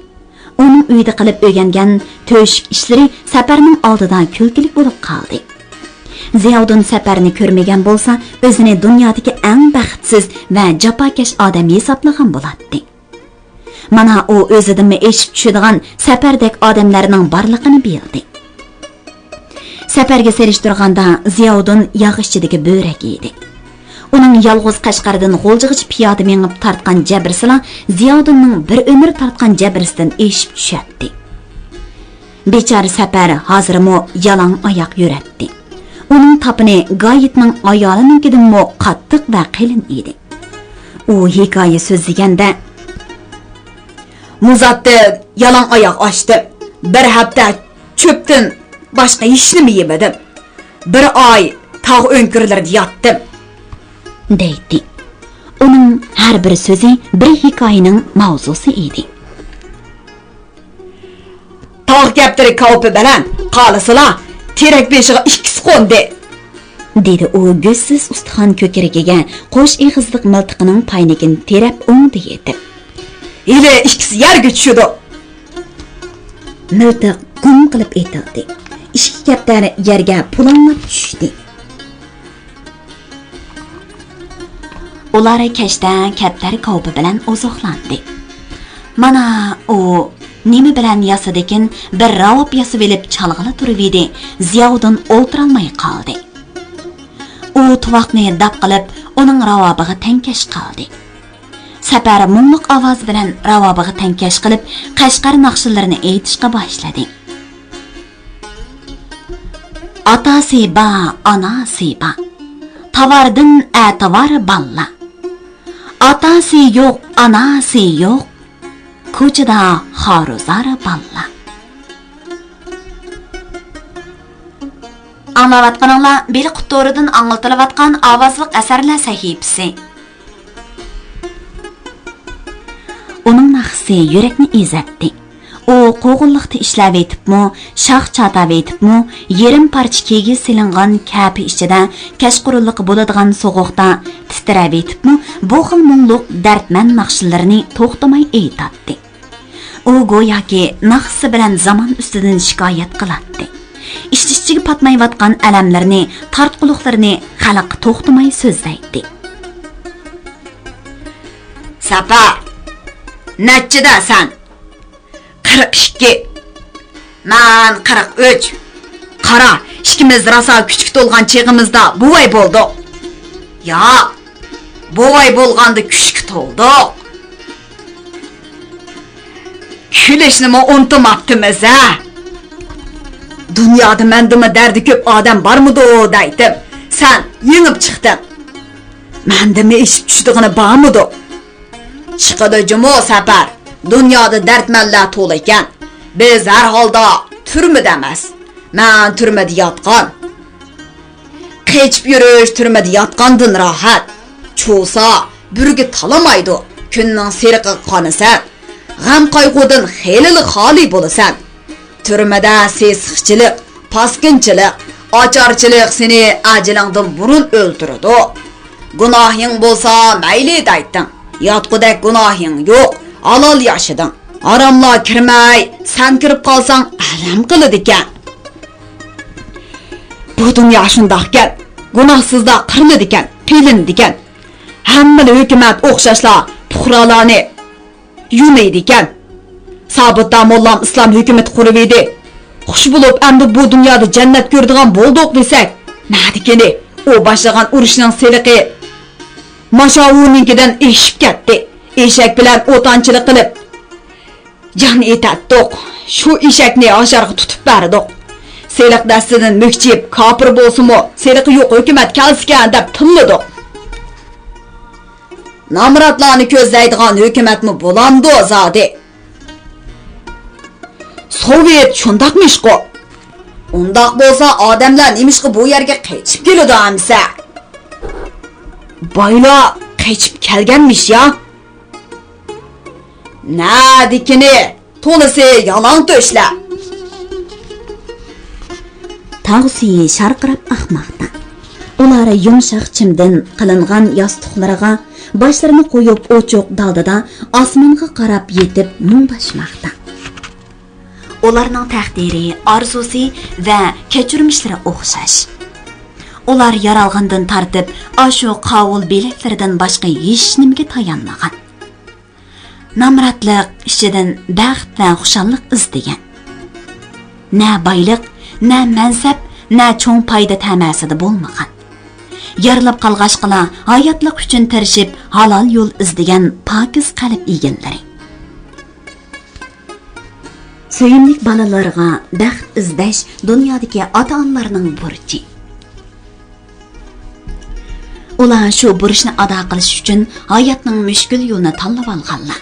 ئۇنىڭ ئۆيدە قىلىپ ئۆگەنگەن تۆشۈك ئىشلىرى سەپەرنىڭ ئالدىدا كۈلكىلىك بولۇپ قالدى. زىياۋۇدۇن سەپەرنى كۆرمىگەن بولسا، ئۆزىنى دۇنيادىكى ئەڭ بەختسىز ۋە جاپاكەش ئادەم ھېسابلىغان بولاتتى. مانا ئۇ ئۆزىدىنمۇ ئېشىپ چۈشىدىغان سەپەردەك ئادەملەرنىڭ بارلىقىنى بىلدى. سەپەرگە سېلىشتۇرغاندا زىياۋۇدۇن ياغ ئىچىدىكى بۆرەك ئىدى. ئۇنىڭ يالغۇز قەشقەردىن غۇلجىغىچە پىيادە مېڭىپ تارتقان جەبرىسىلا زىياۋۇدۇننىڭ بىر ئۆمۈر تارتقان جەبرىسىدىن ئېشىپ چۈشەتتى. بىچارە سەپەر ھازىرمۇ يالاڭ ئاياق يۈرەتتى. ئۇنىڭ تاپىنى گايىتنىڭ ئايالىنىڭكىدىنمۇ قاتتىق ۋە قېلىن ئىدى. ئۇ ھېكايە سۆزلىگەندە، مۇزاتتىن يالاڭ ئاياق ئاشتىم. بىر ھەپتە چۆپتىن باشقا ھېچنېمە يېمىدىم. بىر ئاي تاغ ئۆڭكۈرلىرىدە ياتتىم، دەيتتى. ئۇنىڭ ھەر بىر سۆزى بىر ھېكايىنىڭ ماۋزۇسى ئىدى. تاغ كەپتىرى كاۋىپى بىلەن قالىسىلا، تېرەك بېشىغا ئىككىسى قوندى، دېدى ئۇ گۆشسىز ئۇستىخان كۆكرىكىگە قوش ئېغىزلىق مىلتىقىنىڭ پاينىكىنى تىرەپ ئوڭدا يېتىپ. ھېلى ئىككىسى يەرگە چۈشىدۇ. مىلتىق گۇم قىلىپ ئېتىلدى. ئىككى كەپتەر يەرگە پۇلاڭلاپ چۈشتى. ئۇلار كەچتە كەپتەر كاۋىپى بىلەن ئوزۇقلاندى. مانا ئۇ نېمە بىلەن ياسىدىكىن، بىر راۋاب ياسىۋېلىپ چالغىلى تۇرۇۋىدى. زىياۋۇدۇن ئولتۇرالماي قالدى. ئۇ تۇۋاقنى داپ قىلىپ، ئۇنىڭ راۋابىغا تەڭكەش قىلدى. سەپەر مۇڭلۇق ئاۋاز بىلەن راۋابىغا تەڭكەش قىلىپ، قەشقەر ناخشىلىرىنى ئېيتىشقا باشلىدى. ئاتاسى بار، ئاناسى بار، تاۋاردىن ئەتىۋار باللا. ئاتاسى يوق، ئاناسى يوق، كوچىدا خارۇزار باللا. ئاڭلاۋاتقىنىڭلار بېلىق تورىدىن ئاڭلىتىلىۋاتقان ئاۋازلىق ئەسەرلەر سەھىپىسى. ئۇنىڭ ناخشىسى يۈرەكنى ئېزەتتى. ئۇ قوغۇنلۇقتا ئىشلەۋېتىپمۇ، شاخ چاتاۋېتىپمۇ، يېرىم پارچە كىگىز سېلىنغان كەپە ئىچىدە كەچقۇرۇنلۇققا بولىدىغان سوغۇقتا تىترەۋېتىپمۇ، بۇ خىل مۇڭلۇق دەردمەن ناخشىلىرىنى توختىماي ئېيتاتتى. ئۇ گوياكى ناخشىسى بىلەن زامان ئۈستىدىن شىكايەت قىلاتتى. ئىچ-ئىچىگە پاتمايۋاتقان ئەلەملىرىنى، تارتقۇلۇقلىرىنى خەلققە توختىماي سۆزلەيتتى. سەپەر، نەچچىدە سەن؟ قىرىق ئىككى. مەن قىرىق ئۈچ. قارا، ئىككىمىز راسا كۈچكە تولغان چېغىمىزدا بوۋاي بولدۇق. ياق، بوۋاي بولغاندا كۈچكە تولدۇق. كۈلۈشنىمۇ ئۇنتۇماپتىمىز ھە. دۇنيادا مەندىنمۇ دەردى كۆپ ئادەم بارمىدۇ دەيتتىم. سەن يېڭىپ چىقتىڭ. مەندىنمۇ ئېشىپ چۈشىدىغىنى بارمىدۇ؟ چىقىدۇ جۇمۇ سەپەر. دۇنيادا دەردمەنلەر تولا ئىكەن. بىز ھەر ھالدا تۈرمىدە ئەمەس. مەن تۈرمىدە ياتقان. قېچىپ يۈرۈش تۈرمىدە ياتقاندىن راھەت. چۇۋسا، بۈرگۈت تالىمايدۇ. كۈننىڭ سېرىقىغا قانىسەن. غەم-قايغۇدىن خېلىلا خالىي بولىسەن. تۈرمىدە سېسىقچىلىق، پاسكىنىچىلىق، ئاچارچىلىق سېنى ئەجىلىڭدىن بۇرۇن ئۆلتۈرىدۇ. گۇناھىڭ بولسا مەيلى دەيتتىڭ. ياتقۇدەك گۇناھىڭ يوق، ھالال ياشىدىڭ. ھاراملار كىرمەي، سەن كىرىپ قالساڭ ئەلەم قىلىدىكەن. بۇ دۇنيا شۇنداقكەن، گۇناھسىزلار قىرىلىدىكەن، تىلىنىدىكەن. ھەممىلا ھۆكۈمەت ئوخشاشلا پۇقرالارنى يۇنىيدىكەن. سابىت داموللام ئىسلام ھۆكۈمىتى قۇرۇۋىدى. خۇش بولۇپ، ئەمدى بۇ دۇنيادا جەننەت كۆرىدىغان بولدۇق دېسەك، نەدىكىنى؟ ئۇ باشلىغان ئۇرۇشنىڭ سېلىقى ماشاۋۇنىڭكىدىن ئېشىپ كەتتى. ئېشەك بىلەن ئوتانچىلىق قىلىپ، جان ئېتەتتۇق. شۇ ئېشەكنى ھاشارغا تۇتۇپ بەردۇق. سېلىق دەستىدىن مۈكچىيىپ، كاپىر بولسىمۇ، سېلىقى يوق ھۆكۈمەت كەلسىكەن دەپ تىللىدۇق. نامراتلارنى كۆزلەيدىغان ھۆكۈمەتمۇ بولامدۇ زادى؟ سوۋېت شۇنداقمىشقۇ؟ ئۇنداق بولسا ئادەملەر نېمىشقا بۇ يەرگە قېچىپ كېلىدۇ ئەمىسە؟ بايلار قېچىپ كەلگەنمىش يا؟ نەدىكىنى؟ تولىسى يالاڭ تۆشلەر. تاغ سۈيى شارقىراپ ئاقماقتا. ئۇلار يۇمشاق چىمدىن قىلىنغان ياستۇقلىرىغا باشلىرىنى قويۇپ، ئوچۇق دالدىدا ئاسمانغا قاراپ يېتىپ مۇڭداشماقتا. ئۇلارنىڭ تەقدىرى، ئارزۇسى ۋە كەچۈرمىشلىرى ئوخشاش. ئۇلار يارالغاندىن تارتىپ ئاشۇ قاۋۇل بېلەكلىرىدىن باشقا ھېچنېمىگە تايانمىغان. نامراتلىق ئىچىدىن بەخت ۋە خۇشاللىق ئىزدىگەن. نە بايلىق، نە مەنسەپ، نە چوڭ پايدا تەمەسىدە بولمىغان. يارىلىپ قالغاچقىلا، ھاياتلىق ئۈچۈن تىرىشىپ، ھالال يول ئىزدىگەن پاكىز قەلب ئىگىلىرى. سۆيۈملۈك بالىلىرىغا بەخت ئىزدەش دۇنيادىكى ئاتا-ئانىلارنىڭ بۇرچى. ئۇلار شۇ بۇرچنى ئادا قىلىش ئۈچۈن ھاياتنىڭ مۈشكۈل يولىنى تاللىۋالغانلار.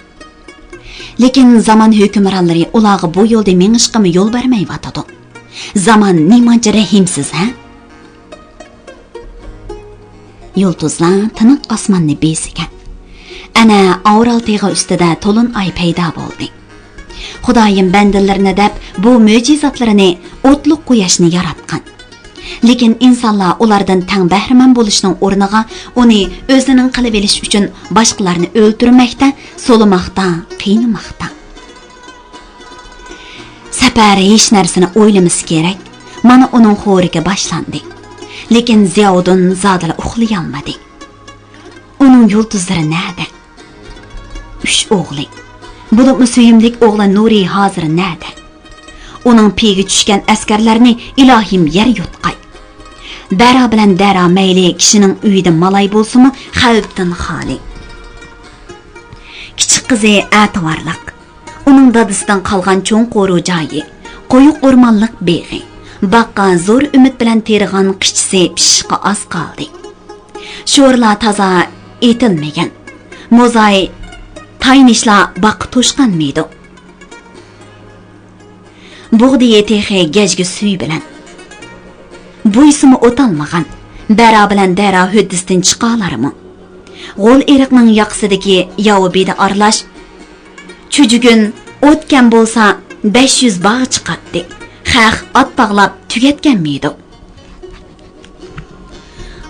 لېكىن زامان ھۆكۈمرانلىرى ئۇلارغا بۇ يولدا مېڭىشقىمۇ يول بەرمەيۋاتىدۇ. زامان نېمانچە رەھىمسىز، ھە؟ يۇلتۇزلار تىنىق ئاسماننى بېزىگەن. ئەنە، ئاۋرال تېغى ئۈستىدە تولۇن ئاي پەيدا بولدى. خۇدايىم بەندىلىرىنى دەپ بۇ مۆجىزاتلىرىنى، ئوتلۇق قۇياشنى ياراتقان. لېكىن ئىنسانلار ئۇلاردىن تەڭ بەھرىمەن بولۇشنىڭ ئورنىغا ئۇنى ئۆزىنىڭ قىلىۋېلىش ئۈچۈن باشقىلارنى ئۆلتۈرمەكتە، سولىماقتا، قىينىماقتا. سەپەر ھېچ نەرسىنى ئويلىمىسا كېرەك. مانا ئۇنىڭ خورىكى باشلاندى. لېكىن زىياۋۇدۇن زادىلا ئۇخلىيالمىدى. ئۇنىڭ يۇلتۇزلىرى نەدە؟ ئۈچ ئوغلى، بولۇپمۇ سۆيۈملۈك ئوغلى نۇرى ھازىر نەدە؟ ئۇنىڭ پېيىگە چۈشكەن ئەسكەرلەرنى ئىلاھىم يەر يۇتقاي. بەرا بىلەن دەرا مەيلى كىشىنىڭ ئۆيىدە مالاي بولسىمۇ، خەۋپتىن خالىي. كىچىك قىزى ئەتىۋارلىق. ئۇنىڭ دادىسىدىن قالغان چوڭ قورۇ جايى، قويۇق ئورمانلىق بېغى، باغقا زور ئۈمىد بىلەن تېرىغان قىچىسى پىشىشقا ئاز قالدى. شورلار تازا ئېتىلمىگەن. موزاي، تاينىشلار باغقا توشقانمىدى. بۇغدىيى تېخى گەجگە سۈيى بىلەن. بۇيسىمۇ ئوتالمىغان. بەرا بىلەن دەرا ھۆددىسىدىن چىقالارمۇ؟ غول ئېرىقنىڭ ياقىسىدىكى ياۋا بېدە ئارىلاش چۈجۈگۈن ئوت كەم بولسا، بەش يۈز باغ چىقاتتى. خەق ئات باغلاپ تۈگەتكەنمىدۇ؟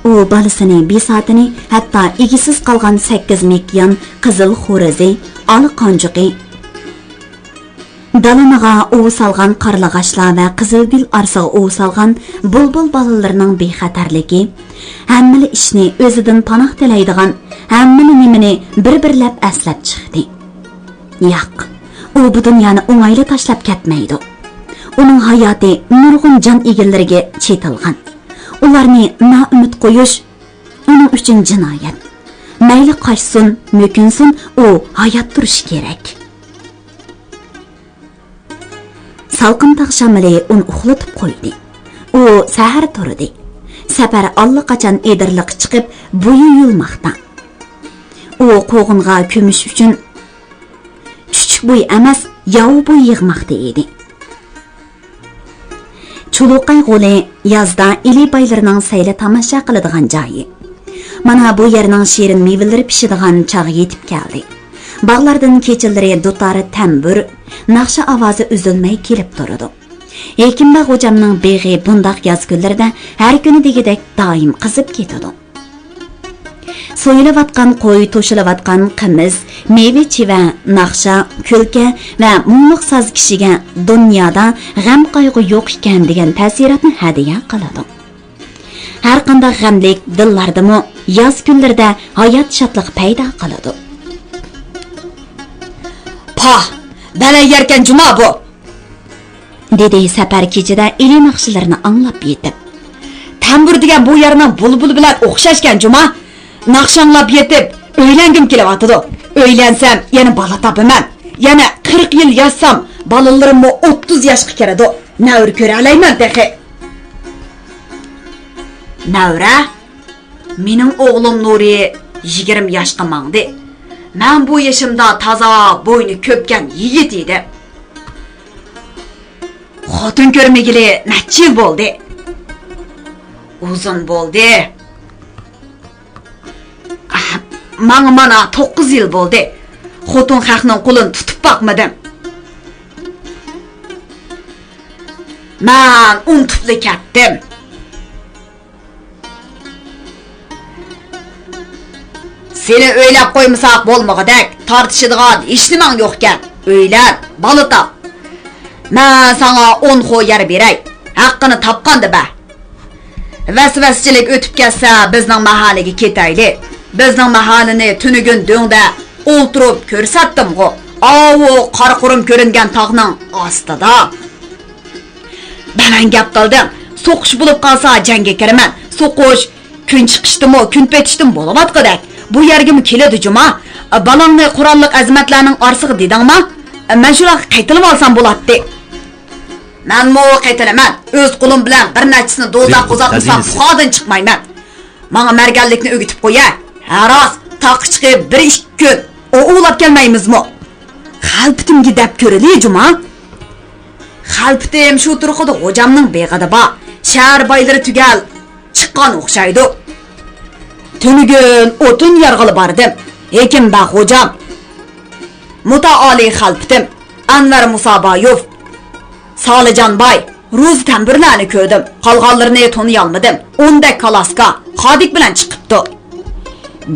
ئۇ بالىسىنى، بىساتىنى، ھەتتا ئىگىسىز قالغان سەككىز مېكىيان، قىزىل خورىزى، ئالا قانجۇقى، دالىنىغا ئۇۋا سالغان قارلىغاچلار ۋە قىزىلگۈل ئارىسىغا ئۇۋا سالغان بۇلبۇل بالىلىرىنىڭ بىخەتەرلىكى، ھەممىلا ئىشنى ئۆزىدىن پاناھ تىلەيدىغان، ھەممىلا نېمىنى بىر-بىرلەپ ئەسلەپ چىقتى. ياق، ئۇ بۇ دۇنيانى ئوڭايلا تاشلاپ كەتمەيدۇ. ئۇنىڭ ھاياتى نۇرغۇن جان ئىگىلىرىگە چېتىلغان. ئۇلارنى نائۈمىد قويۇش ئۇنىڭ ئۈچۈن جىنايەت. مەيلى قاچسۇن، مۆكۈنسۇن، ئۇ ھايات تۇرۇشى كېرەك. سالقىن تاغ شامىلى ئۇنى ئۇخلىتىپ قويدى. ئۇ سەھەر تۇردى. سەپەر ئاللىقاچان ئېدىرلىققا چىقىپ، بويى يۇيۇلماقتا. ئۇ قوغۇنغا كۆمۈش ئۈچۈن چۈچۈك بوي ئەمەس، ياۋا بوي يىغماقتا ئىدى. چۇلۇقاي غولى يازدا ئىلى بايلىرىنىڭ سەيلە تاماشا قىلىدىغان جايى. مانا بۇ يەرنىڭ شېرىن مېۋىلىرى پىشىدىغان چاغ يېتىپ كەلدى. باغلاردىن كېچىلىرى دۇتار تەمبۇر، ناخشا ئاۋازى ئۈزۈلمەي كېلىپ تۇرىدۇ. ھېكىمباغ غوجامنىڭ بېغى بۇنداق ياز كۈنلىرىدە ھەر كۈنى دېگۈدەك دائىم قىزىپ كېتىدۇ. سويۇلۇۋاتقان قوي، توشۇلۇۋاتقان قىمىز، مېۋە-چىۋە، ناخشا، كۈلكە ۋە مۇڭلۇق ساز كىشىگە دۇنيادا غەم-قايغۇ يوق ئىكەن دېگەن تەسىراتنى ھەدىيە قىلىدۇ. ھەرقانداق غەملىك دىللاردىمۇ ياز كۈنلىرىدە ھايات شادلىقى پەيدا قىلىدۇ. پاھ، بەلەن يەركەن جۇما بۇ! دېدى سەپەر كېچىدە ئىلى ناخشىلىرىنى ئاڭلاپ يېتىپ. تەمبۇر دېگەن بۇ يەرنىڭ بۇلبۇلى بىلەن ئوخشاشكەن جۇما. ناخشا ئاڭلاپ يېتىپ ئۆيلەنگۈم كېلىۋاتىدۇ. ئۆيلەنسەم يەنە بالا تاپىمەن. يەنە قىرىق يىل ياشىسام بالىلىرىممۇ ئوتتۇز ياشقا كىرىدۇ. نەۋرە كۆرەلەيمەن تېخى. نەۋرە؟ مېنىڭ ئوغلۇم نۇرى يىگىرمە ياشقا ماڭدى. مەن بۇ يېشىمدا تازا بوينى كۆپكەن يىگىت ئىدىم. خوتۇن كۆرمىگىلى نەچچە يىل بولدى؟ ئۇزۇن بولدى. ماڭا مانا توققۇز يىل بولدى. خوتۇن خەقنىڭ قولىنى تۇتۇپ باقمىدىم. مەن ئۇنتۇپلا كەتتىم. سېنى ئۆيلەپ قويمىساق بولمىغۇدەك، تارتىشىدىغان ھېچنېمەڭ يوقكەن. ئۆيلەن، بالا تاپ. مەن ساڭا ئون خو يەر بېرەي. ھەققىنى تاپقاندا بەر. ۋەسۋەسىچىلىك ئۆتۈپ كەتسە، بىزنىڭ مەھەللىگە كېتەيلى. بىزنىڭ مەھەللىنى تۈنۈگۈن دۆڭدە ئولتۇرۇپ كۆرسەتتىمغۇ. ئاۋۇ قارا قۇرۇم كۆرۈنگەن تاغنىڭ ئاستىدا. بەلەن گەپ قىلدىڭ. سوقۇش بولۇپ قالسا جەڭگە كىرىمەن. سوقۇش كۈن چىقىشتىمۇ، كۈن پېتىشتىمۇ بولۇۋاتقۇدەك. بۇ يەرگىمۇ كېلىدۇ جۇما. بالاڭنى قوراللىق ئەزىمەتلەرنىڭ ئارىسىغا دېدىڭما؟ مەن شۇلارغا قېتىلىۋالسام بولاتتى. مەنمۇ قېتىلىمەن. ئۆز قولۇم بىلەن بىر نەچچىسىنى دوزاخقا ئۇزاتمىسام، پۇخادىن چىقمايمەن. ماڭا مەرگەنلىكنى ئۆگىتىپ قويە. ھە راست، تاغقا چىقىپ بىر ئىككى كۈن ئوۋلاپ كەلمەيمىزمۇ؟ خەلپىتىمگە دەپ كۆرىلى جۇما. خەلپىتىم شۇ تۇرقىدا غوجامنىڭ بېغىدا بار. شەھەر بايلىرى تۈگەل چىققان ئوخشايدۇ. تۈنۈگۈن ئوتۇن يارغىلى باردىم. ھېكىم بەگ غوجام، مۇتائالى خەلپىتىم، ئەنۋەر مۇسابايوف، سالىجان باي، روزى تەمبۇرلارنى كۆردۈم. قالغانلىرىنى تونۇيالمىدىم. ئوندەك كالاسكا، خادىك بىلەن چىقىپتۇ.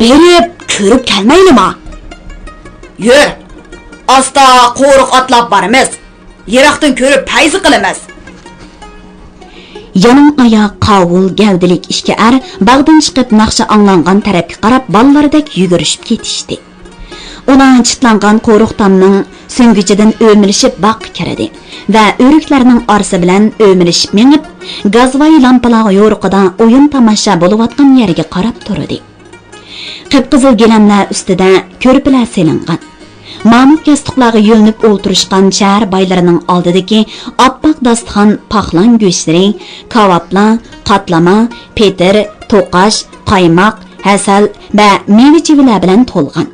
بېرىپ كۆرۈپ كەلمەيلىما؟ يۈر، ئاستا قورۇق ئاتلاپ بارىمىز. يىراقتىن كۆرۈپ پەيزى قىلىمىز. يالاڭ ئاياق قاۋۇل گەۋدىلىك ئىككى ئەر باغدىن چىقىپ ناخشا ئاڭلانغان تەرەپكە قاراپ بالىلاردەك يۈگۈرۈشۈپ كېتىشتى. ئۇلار چىتلانغان قورۇق تامنىڭ سۈڭگۈچىدىن ئۆمىلىشىپ باغقا كىردى ۋە ئۆرۈكلەرنىڭ ئارىسى بىلەن ئۆمىلىشىپ مېڭىپ، گازۋاي لامپىلار يورۇقىدا ئويۇن تاماشا بولۇۋاتقان يەرگە قاراپ تۇردى. قىپقىزىل گىلەملەر ئۈستىدە كۆرپىلەر سېلىنغان. مامۇت ياستۇقلارغا يۆلىنىپ ئولتۇرۇشقان شەھەر بايلىرىنىڭ ئالدىدىكى ئاپئاق داستىخان پاقلان گۆشلىرى، كاۋاپلار، قاتلىما، پېتىر، توقاش، قايماق، ھەسەل ۋە مېۋە-چېۋىلەر بىلەن تولغان.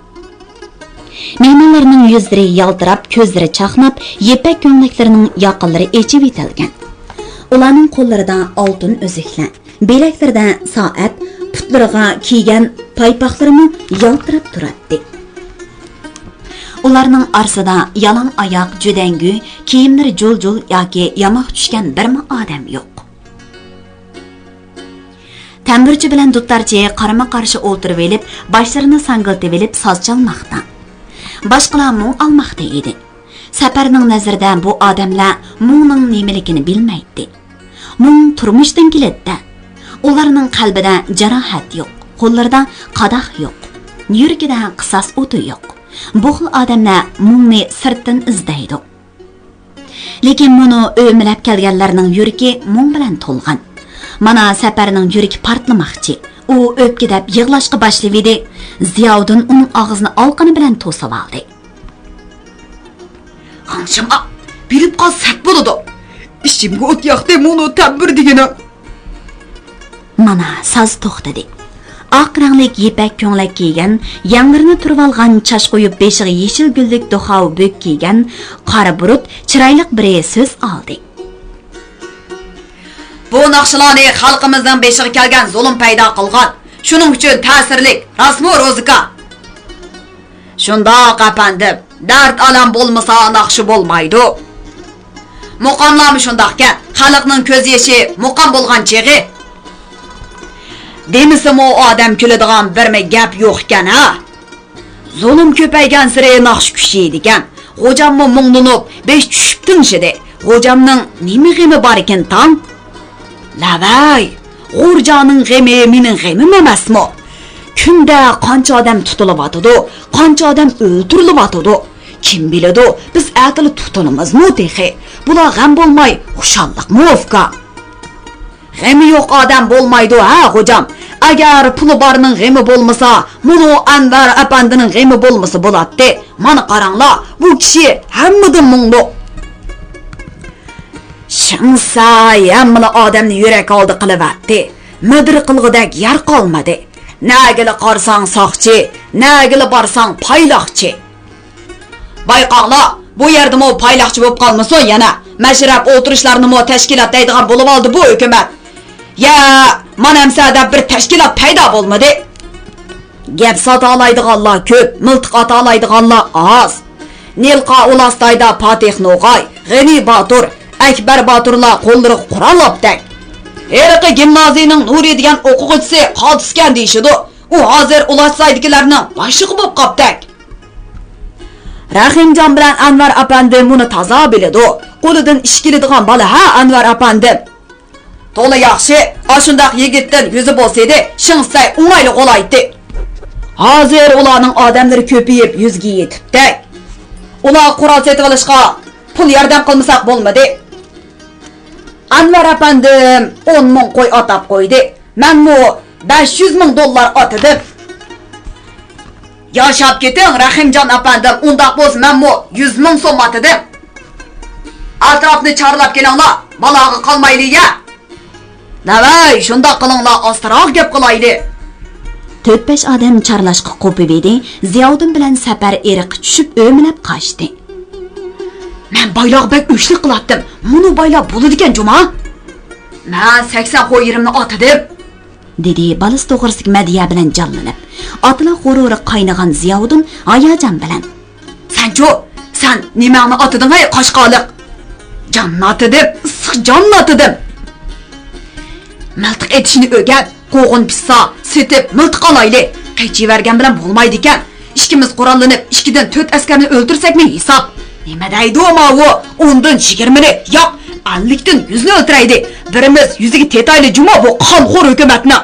مېھمانلارنىڭ يۈزلىرى يالتىراپ، كۆزلىرى چاقناپ، يىپەك كۆڭلەكلىرىنىڭ ياقىلىرى ئېچىۋېتىلگەن. ئۇلارنىڭ قوللىرىدا ئالتۇن ئۈزۈكلەر، بىلەكلىرىدە سائەت، پۇتلىرىغا كىيگەن پايپاقلىرىمۇ يالتىراپ تۇراتتى. ئۇلارنىڭ ئارىسىدا يالاڭ ئاياق، جۆدەڭگۈ، كىيىملىرى جۇل-جۇل ياكى ياماق چۈشكەن بىرمۇ ئادەم يوق. تەمبۇرچى بىلەن دۇتارچى قارىمۇ قارشى ئولتۇرۇۋېلىپ، باشلىرىنى ساڭگىلىتىۋېلىپ ساز چالماقتا. باشقىلار مۇڭ ئالماقتا ئىدى. سەپەرنىڭ نەزىرىدە بۇ ئادەملەر مۇڭنىڭ نېمىلىكىنى بىلمەيتتى. مۇڭ تۇرمۇشتىن كېلىدىدە. ئۇلارنىڭ قەلبىدە جاراھەت يوق، قوللىرىدا قاداق يوق، يۈرىكىدە قىساس ئوتى يوق. بۇ خىل ئادەملەر مۇڭنى سىرتتىن ئىزدەيدۇ. لېكىن مۇنۇ ئۆمىلەپ كەلگەنلەرنىڭ يۈرىكى مۇڭ بىلەن تولغان. مانا سەپەرنىڭ يۈرىكى پارتلىماقچى. ئۇ ئۆپكىدەپ يىغلاشقا باشلىۋىدى. زىياۋۇدۇن ئۇنىڭ ئاغزىنى ئالقىنى بىلەن توسۇۋالدى. خاڭشىما، بىلىپ قال سەت بولىدۇ. ئىچىمگە ئوت ياقتى مۇنۇ تەمبۇر دېگىنىڭ. مانا ساز توختىدى. ئاق رەڭلىك يىپەك كۆڭلەك كىيگەن، يەڭلىرىنى تۈرۈۋالغان، چاچ قويۇپ بېشىغا يېشىل گۈللۈك دوخاۋا بۆك كىيگەن، قارا بۇرۇت چىرايلىق بىرى سۆز ئالدى. بۇ ناخشىلارنى خەلقىمىزنىڭ بېشىغا كەلگەن زۇلۇم پەيدا قىلغان. شۇنىڭ ئۈچۈن تەسىرلىك، راستمۇ، روزىكا؟ شۇنداق، ئەپەندىم. دەرد-ئالەم بولمىسا، ناخشا بولمايدۇ. مۇقاملارمۇ شۇنداقكەن، خەلقنىڭ كۆز يېشى مۇقام بولغان چېغى. دېمىسىمۇ، ئادەم كۈلىدىغان بىرمۇ گەپ يوقكەن، ھە؟ زۇلۇم كۆپەيگەنسېرى ناخشا كۈچىيىدىكەن. غوجاممۇ مۇڭلىنىپ، بېشى چۈشۈپ تىڭشىدى. غوجامنىڭ نېمە غېمى باركىن تاڭ؟ لەۋەي، غورجانىڭ غېمى مېنىڭ غېمىم ئەمەسمۇ؟ كۈندە قانچە ئادەم تۇتۇلۇۋاتىدۇ، قانچە ئادەم ئۆلتۈرۈلۈۋاتىدۇ. كىم بىلىدۇ، بىز ئەتىلا تۇتۇلىمىزمۇ تېخى؟ بۇلار غەم بولماي، خۇشاللىقمۇ، ئۇكا؟ غېمى يوق ئادەم بولمايدۇ ھە، غوجام. ئەگەر پۇلى بارنىڭ غېمى بولمىسا، مۇنۇ ئەنۋەر ئەپەندىنىڭ غېمى بولمىسا بولاتتى. مانا قاراڭلار، بۇ كىشى ھەممىدىن مۇڭلۇق. شېڭسەي ھەممىلا ئادەمنى يۈرەك ئالدى قىلىۋەتتى. مىدىر قىلغۇدەك يەر قالمىدى. نەگىلا قارىساڭ ساقچى، نەگىلا بارساڭ پايلاقچى. بايقاڭلار، بۇ يەردىمۇ پايلاقچى بولۇپ قالمىسۇن يەنە. مەشرەپ ئولتۇرۇشلارنىمۇ تەشكىلات دەيدىغان بولۇۋالدى بۇ ھۆكۈمەت. يا، مانا ئەمسە دەپ بىر تەشكىلات پەيدا بولمىدى. گەپ ساتالايدىغانلار كۆپ، مىلتىق ئاتالايدىغانلار ئاز. نىلقا ئۇلاستايدا پاتىھ نوغاي، غېنى باتۇر، ئەكبەر باتۇرلار قوللىرىغا قورال ئاپتەك. ھېلىقى گىمنازىيىنىڭ نۇرى دېگەن ئوقۇغۇچىسى قالتىسكەن دېيىشىدۇ. ئۇ ھازىر ئۇلاستايدىكىلەرنىڭ باشلىقى بولۇپ قاپتەك. رەھىمجان بىلەن ئەنۋەر ئەپەندى مۇنى تازا بىلىدۇ. قولىدىن ئىش كېلىدىغان بالا ھە، ئەنۋەر ئەپەندىم. تولا ياخشى، ئاشۇنداق يىگىتتىن يۈزى بولسىدى، شىڭسەي ئوڭايلا غولايتتى. ھازىر ئۇلارنىڭ ئادەملىرى كۆپىيىپ يۈزگە يېتىپتەك. ئۇلار قورال سېتىۋېلىشقا پۇل ياردەم قىلمىساق بولمىدى. ئەنۋەر ئەپەندىم ئون مىڭ قوي ئاتاپ قويدى. مەنمۇ بەش يۈز مىڭ دوللار ئاتىدىم. ياشاپ كېتىڭ، رەھىمجان ئەپەندىم، ئۇنداق بولسا مەنمۇ يۈز مىڭ سوم ئاتىدىم. ئەتراپنى چارلاپ كېلىڭلار، بالاغا قالمايلى يە. دەۋەي، شۇنداق قىلىڭلار، ئاستىراق گەپ قىلايلى. تۆت-بەش ئادەم چارلاشقا قوپۇۋىدى، زىياۋۇدۇن بىلەن سەپەر ئېرىققا چۈشۈپ ئۆمىلەپ قاچتى. مەن بايلارغا بەك ئۆچلۈك قىلاتتىم، مۇنۇ بايلار بولىدىكەن جۇما. مەن سەكسەن خو يېرىمنى ئاتىدىم. دېدى بالىسى توغرىسىدىكى مەدھىيە بىلەن جانلىنىپ. ئاتىلار غۇرۇرى قاينىغان زىياۋۇدۇن ھاياجان بىلەن. سەنچۇ، سەن نېمەڭنى ئاتىدىڭ ھەي قاشقالىق؟ جاننى ئاتىدىم، ئىسسىق جاننى ئاتىدىم. مىلتىق ئېتىشنى ئۆگەت، قوغۇن پىشسا، سېتىپ مىلتىق ئالايلى. قېچىۋەرگەن بىلەن بولمايدىكەن. ئىككىمىز قوراللىنىپ، ئىككىدىن تۆت ئەسكەرنى ئۆلتۈرسەكمۇ ھېساب. نېمە دەيدۇ ماۋۇ؟ ئوندىن يىگىرمىنى، ياق، ئەللىكتىن يۈزنى ئۆلتۈرەيلى. بىرىمىز يۈزىگە تېتايلى جۇما بۇ قانخور ھۆكۈمەتنىڭ.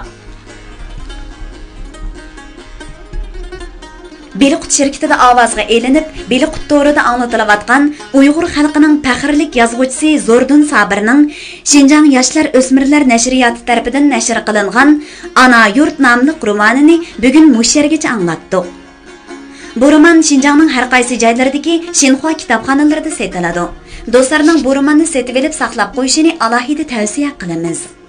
بېلىققۇت شىركىتىدە ئاۋازغا ئېلىنىپ، بېلىققۇت تورىدا ئاڭلىتىلىۋاتقان ئۇيغۇر خەلقىنىڭ پەخىرلىك يازغۇچىسى زوردۇن سابىرنىڭ شىنجاڭ ياشلار ئۆسمۈرلەر نەشرىياتى تەرىپىدىن نەشر قىلىنغان ئانا يۇرت ناملىق رومانىنى بۈگۈن مۇشۇ يەرگىچە ئاڭلاتتۇق. بۇ رومان شىنجاڭنىڭ ھەر قايسى جايلىرىدىكى شىنخۇا كىتابخانىلىرىدا سېتىلىدۇ. دوستلارنىڭ بۇ روماننى سېتىۋېلىپ ساقلاپ قويۇشىنى ئالاھىدە تەۋسىيە قىلىمىز.